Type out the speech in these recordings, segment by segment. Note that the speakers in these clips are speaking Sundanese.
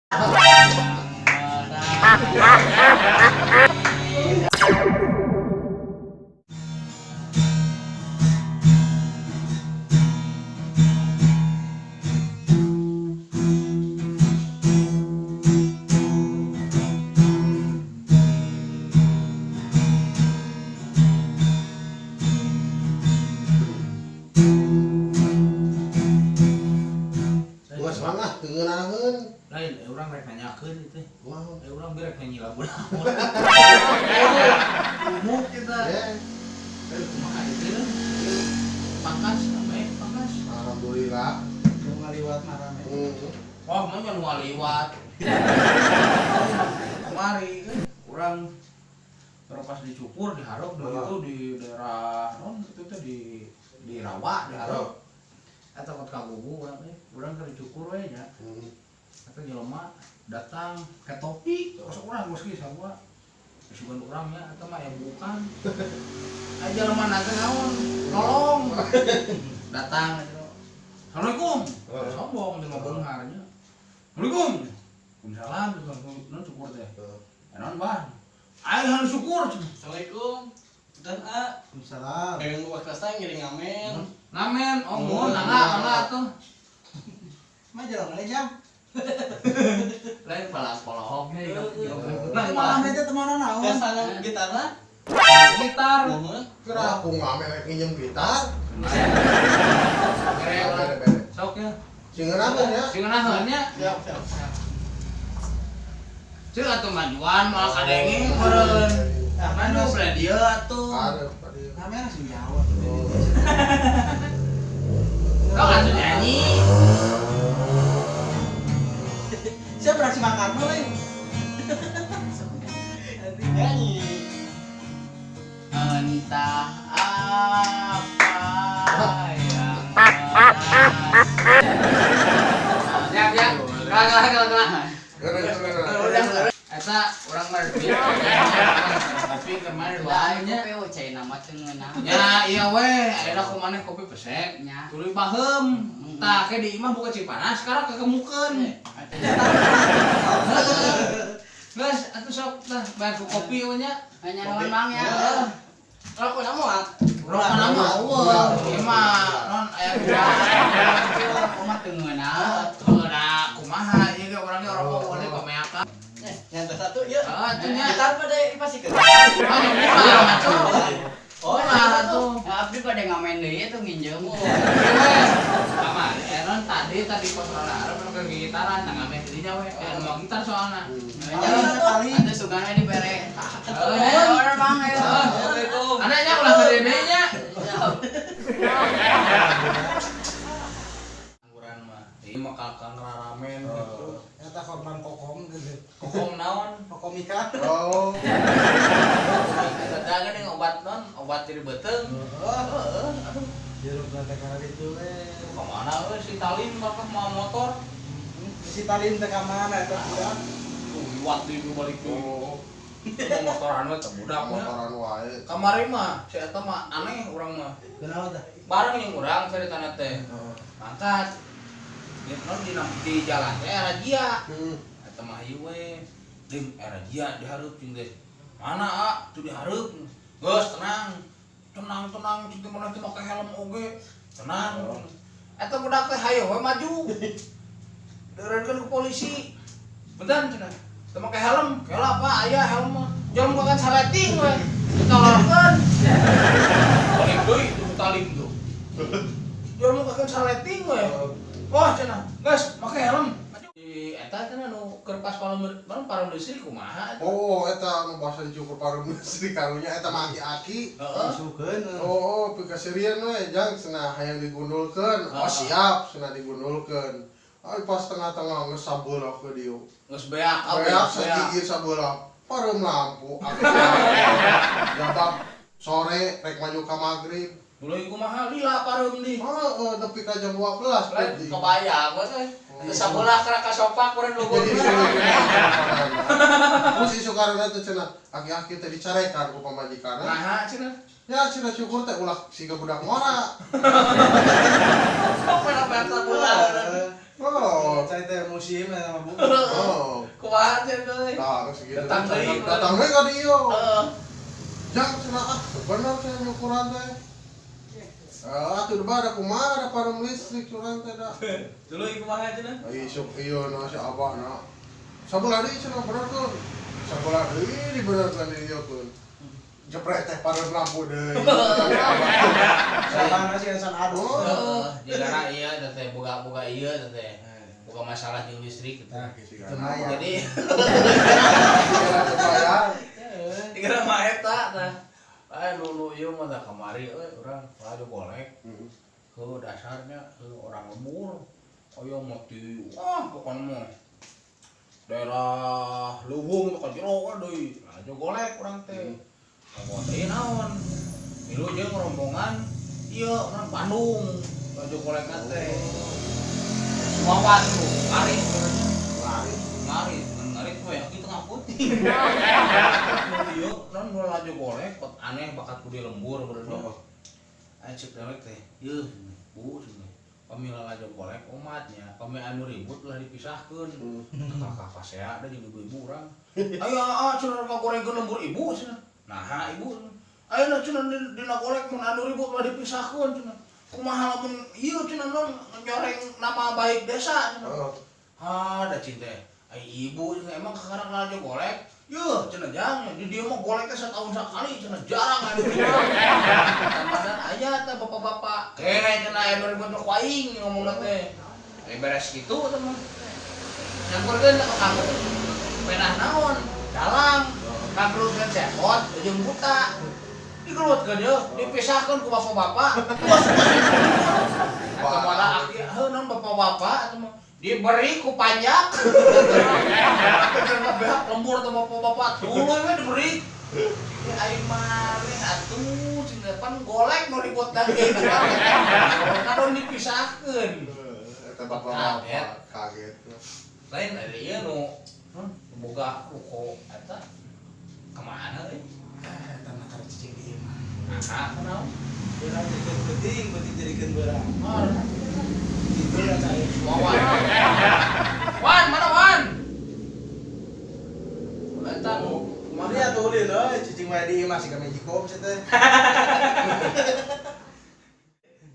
Geus mangga teu ngeunaheun. Lain urang rek nanyakeun ieu teh. Kumaha? Urang ge rek nyanyi lagu naon. Umuk kita. Kumaha ieu teh? Pangkas rame, pangkas. Alhamdulillah. Nu ngaliwat mah rame. Wah, mah nya nu ngaliwat. Kamari kan urang pas dicukur diharap itu di daerah non itu teh di rawa diharap. Eta kot kagugu urang teh, urang keur dicukur we nya. Eta jelema datang ke topi, kosok urang geus kieu sarua. Sugan urang nya eta mah ya bukan. Aya jelema na teh naon? Nolong. Datang eta. Assalamualaikum. Sombong jeung beunghar nya. Assalamualaikum. Waalaikumsalam, non cukur teh. Naon bah? Aing hayang syukur. Assalamualaikum. Dan A, Waalaikumsalam. hayang waktu ngiring ngamen. Ngamen, oh mun mangga mangga atuh. Mah jalan we jang. Lain palas polohok nya. Nah, malah teh teman naon? Biasana gitarna, Gitar. mohon. Kira aku ngamen rek nginjem gitar. Bere Bere-bere. sok ya. Sing ngeunaheun ya. Sing ngeunaheun nya. Siap, siap. Ceuk atuh majuan moal kadenge meureun. Maju belah dieu atuh. Areup tadi. Ngamen langsung jauh atuh. Sok atuh nyanyi. Siapa beraksi makan mah lain. Nyanyi. Entah apa yang ya ya, kalah kalah kalah. Udah. Eta urang mah kopi kemarin wae nya. Kopi cai nama teu ngeunah. Ya iya weh, ayeuna ku maneh kopi pesek. Nya. Tuluy baheum. Tah ke di imah buka Cipanas sekarang kekemukeun. Geus atuh sok tah bayar ku kopi we nya. Hanya nuhun Mang ya. Rokok moal. Rokok mah eueuh. Ieu mah non aya dua. Rokok mah teu ngeunah. Tuh da kumaha ieu ge urang ge rokok boleh pameakan. Yang satu ieu. Heeh atuh nya. Gitar mah deui dipasikeun. Oh, nya atuh. Oh, Ulah atuh. Ya abdi pada ngamen deui atuh nginjem. Kamari non tadi tadi pos rada arep ke gitaran nah ngamen di dinya we. Mau gitar soalna. Kali. Atuh sugana dibere. Heeh. Order Mang ayo. Assalamualaikum. Anaknya ulah ke dede nya. Angguran mah. Ieu mah kakang raramen gitu. Eta korban kokom gitu. Kokom naon? Kokomika. Oh. Eta geuning obat non, obat jadi beuteung. Heeh, aduh. Jeruk teh kana ditu we. Ka mana euy si Talim bakal mau motor. Si Talim teh ka mana eta budak? Tuh liwat deui nu balik deui. Oh. Mau motoran we teh budak nya. Motoran wae. Kamari mah si eta mah aneh urang mah. Kunaon tah? Bareng jeung urang caritana teh. Mangkat. Di non di jalan teh razia. Eta mah ieu we. Dim razia dihareup jeung teh. Mana a? Tuh dihareup. Geus tenang. Tenang tenang cing teh maneh teh make helm oge. Tenang. Eta budak teh hayo we maju. Deureunkeun ku polisi. Bentar cenah. Teu make helm. Kela Pak aya helm mah. Jelema kan saleting we. Ditolongkeun. Balik deui tuh talim tuh. Jelema kan saleting we. Wah cenah, geus make helm. Di eta cenah nu keur pas parum listrik kumaha eta? Oh, eta nu basa dicukur parum listrik karunya eta mah aki-aki. Heeh. Masukeun. Oh, pikaserian we jang cenah hayang digundulkeun. Oh, siap cenah digundulkeun. Ai pas tengah-tengah geus sabelah ke dieu. Geus beak, Beak sagigir sabelah. Pareum lampu. Jabab sore rek maju ka magrib. Tuluy kumaha lila pareum di. Heeh, nepi ka jam 12 Lain penting. kebayang we teh. Geus sabelah kera kasopak urang Jadi luhur. terus isu karena teh cenah aki-aki teh dicarekan ku pamajikanna. Naha cenah. Ya cenah syukur teh ulah siga budak ngora. Sok pera-pera sabelah. Oh. Cai teh musim eta mah bu. Oh. Kumaha teh euy. Nah, terus gitu. Datang deui. Datang deui ka dieu. Heeh. Jang cenah ah, bener cenah nyukuran teh. Ah, atuh da kumaha da parum listrik curang teh da. Tuluy kumaha cenah? Ai sok ieu na si abah na. Sabelah deui cenah benerkeun. Sabelah deui dibenerkeun di dieu keun. Jepret teh parum lampu deui. Sabang sih san aduh. Heeh, jigana ieu teh boga-boga ieu teh. Boga masalah jeung listrik gitu. Nah, lumayan. Jadi Lumayan. dikira mah eta tah. Aya nu ieu mah tah kamari euy urang laju golek. Heuh dasarnya heuh orang lembur. Aya mati. Wah, pokona mah daerah Leuweung teh ka jero we deui. Laju golek urang teh. Bawa teh naon? Milu jeung rombongan ieu urang Bandung. Laju golekna teh. Sumawan tuh, ngarit Lari. ngarit, ngarit we aki tengah putih. Ieu non nu laju golek kot aneh bakat ku di lembur beureunya. Aya cek dewek teh, yeuh bu cenah. Pamila laju golek umatnya, pami anu ribut lah dipisahkeun. Kakak pasea da jeung ibu-ibu urang. Ayo ah cenah ngagorengkeun lembur ibu cenah. Naha ibu. Ayeuna cenah dina golek mun anu ribut mah dipisahkeun cenah. Kumaha lamun ieu cenah non nyoreng nama baik desa cenah. Heeh. Ah, da cinta. Ai ibu cenah emang kakarang laju golek. Yeuh, cenah jang, di dieu mah golek teh satahun sakali cenah jarang anu ribut. Padahal aya teh bapak-bapak. Kene cenah aya nu ribut mah ku aing ngomongna teh. Ai beres kitu teh mah. Nyampurkeun ka kamu. Penah naon? Dalang. Kagelutkeun cepot jeung buta. Digelutkeun yeuh, dipisahkeun ku bapak-bapak. Bos. Atau malah aki heuh naon bapak-bapak atuh mah diberi ku panjak. Keur beak lembur teh bapak-bapak tuluy we diberi. Ya aing maneh atuh cenah pan golek nu ribut lagi. Kadon dipisahkeun. Eta bapak-bapak kaget. Lain ada ieu nu boga ruko eta kemana euy? Eta mah karek cicing di imah. Nah, kunaon? Urang jadikeun penting, penting jadikeun beurang. Mar, Gitu lah cai. Wawan. Wan, mana Wan? Eta nu Kumaha dia atuh ulin euy, cicing wae di imah siga magicom sia teh.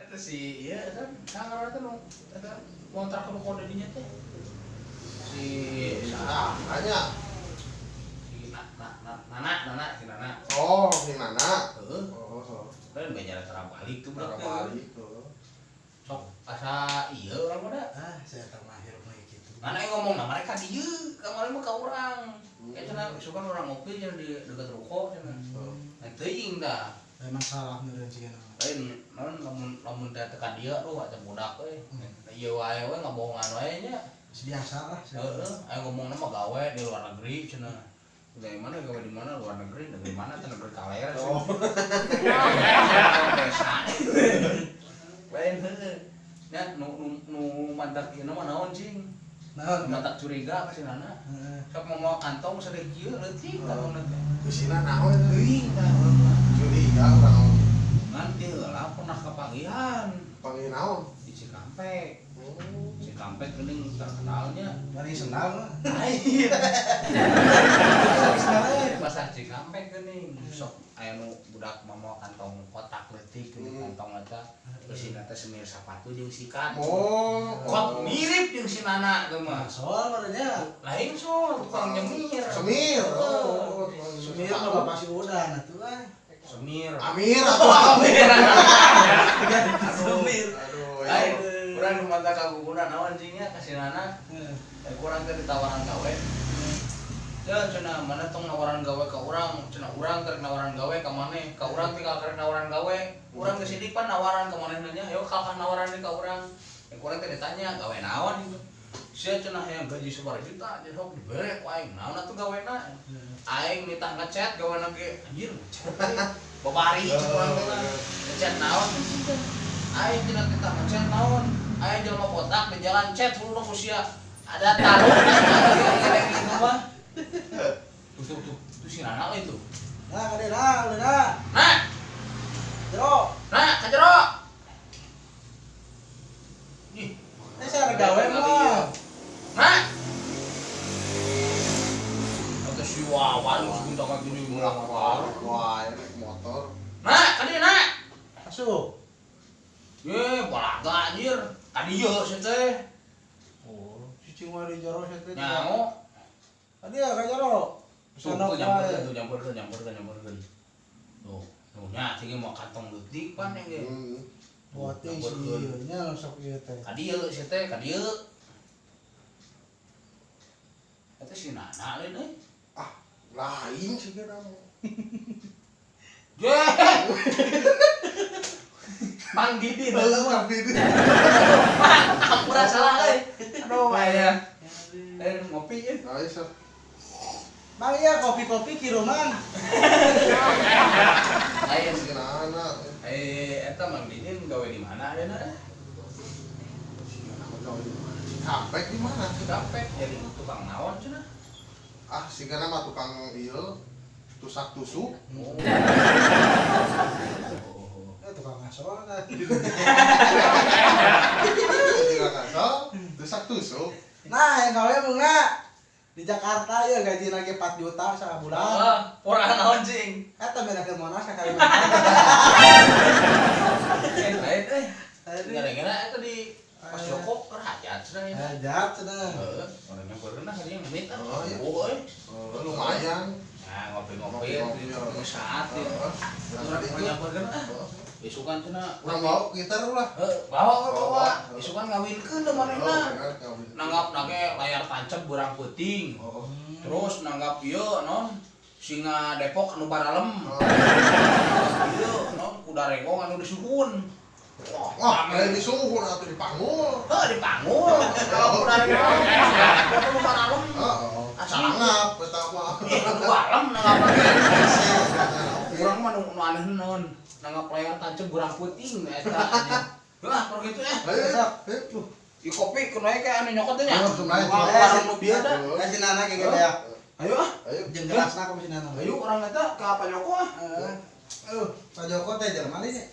Eta si ieu eta sangar eta nu eta ngontrak ke ruko dinya teh. Si Nah, nanya. si na, na, na, Nana, Nana, si Nana. Oh, si Nana. Heeh. Oh, oh. Lain bejara tara balik tuh Tara budak teh. balik tuh. Sok asa ieu urang mah da. Ah, saya teh mah hirup mah kitu. Nana yang ngomong nah mereka dieu, kamari mah ka urang. Ya cenah isukan urang ngopi cenah di dekat ruko cenah. Nah teuing tah. Lain masalah meureun sih mah. Lain naon lamun lamun teh teka dieu aduh atuh budak euy. Ieu wae we ngabohongan wae nya. Biasa lah. Heeh, aya ngomongna mah gawe di luar negeri cenah. Dari mana gawe di mana luar negeri, negeri mana teh negeri kaler. Oh. Desa. Lain heueuh. Nya nu nu nu mantak ieu mah naon cing? Naon? Mantak curiga ka si Nana. Heeh. Sok mau kantong sadeu kieu leutik kantongna teh. Isina naon eta? Teuing tah urang mah. Curiga urang. Ngan teh heula pernah kepanggihan Panggil naon? di Cikampek. Oh. Cikampek geuning terkenalnya. Mari sendal mah. Lain. Sendal euy. Pasar Cikampek geuning. Sok aya nu budak mamawa kantong kotak leutik geuning kantong eta. Isina teh semir sapatu jeung sikat. Oh. Kok mirip jeung si Nana teh mah. Sol barunya. Lain sol tukang nyemir. Semir. Oh, Semir mah bapak si udah atuh ah. Semir. Amir atau Amir. Semir. Aduh. ya. Lain urang nu mata kaguguna naon cingnya ka si Nana. Heeh. Eh kurang teh ditawaran gawe. Ya cenah mana tong nawaran gawe ka urang, cenah urang teh nawaran gawe ka maneh, ka urang teh karek nawaran gawe. Urang geus sidik pan nawaran ka manehna nya, ayo kalkah nawaran deui ka urang. Eh kurang teh ditanya gawe naon gitu. Sia cenah hayang gaji sabaraha juta, jadi sok dibere ku aing. Naon atuh gawena? Aing nitah ngechat gawena ge anjir ngechat. Babari cek urang teh lah. Ngechat naon sih teh? Aing cenah nitah ngechat naon? Aing jelema botak di jalan chat huluna ku sia. Ada taruh gitu mah. Tuh tuh tuh, tuh si Nana itu. Nah, kade lah, udah lah. Nah, Jero. nah, ka jero. Ih, Eh saya ada gawe mah. Nah. Wah, warung segunta gini Mulak warung wae naik motor. Nah, kadieu nak. Asup. Ye, balaga anjir. Kadieu sia teh. Oh, cicing wae di jero sia teh. Nyaho. Kadieu ka jero. Tuh, nyamperkeun tuh, nyamperkeun. Tuh, tuh nya cing mau kantong leutik pan yang ge. Buat teh si ieu nya sok ieu teh. Kadieu sia teh, kadieu. Eta si Nana lain euy. Ah, lain sih kira mah. Ye. Mang Didin. Mang Didin. Ampura salah euy. Aduh, aya. Ngopi euy. Ayo sok. Bang iya kopi-kopi kiruman. Lain si Nana. Eta Mang Didin gawe di mana ayeuna? Si Nana gawe di mana? Cikampek di mana? Cikampek jadi tukang naon cenah? Ah, si Nana mah tukang ieu tusak tusuk. Oh. Tukang ngasol kan. Tukang ngasol, tusak tusuk. Nah, yang gawe mah di Jakarta ya gaji lagi 4 juta sabulan. Heeh, urang naon cing. Eta beda ke Monas ka Kalimantan. Lain euy. Gara-gara eta di Pas Joko keur hajat cenah ya. Hajat cenah. Heeh, urang nyamperkeun lah dia menit ah. Oh, iya. Oh, euy. Lumayan. Nah, ngopi-ngopi di saat ya. Urang nyamperkeun ah. Besokan cenah urang bawa gitar ulah. Heeh, bawa. Besokan ngawinkeun da manehna. Nanggap nage layar tancap burang peuting. Terus nanggap ieu non singa Depok anu baralem. Ieu non kuda renggong anu disuhun. Wah, lain disuhun atuh dipanggul. Heuh, dipanggul. Kuda renggong anu baralem. Heeh. Sanggap eta mah. Anu baralem nanggap. Urang mah nu aneh non. Nanggap layar tancap burang peuting eta. Lah, kalau gitu ya. Ayo, ayo. Ieu kopi kunae kayak anu nyokot teh nya. Warung nu bieu da. Eh si Nana ge gede ya. Ayo ah. Ayo. Jeung gelasna ku si Nana. Ayo urang eta ka Pak Joko ah. Heeh. Aduh, Pak Joko teh jelema nya.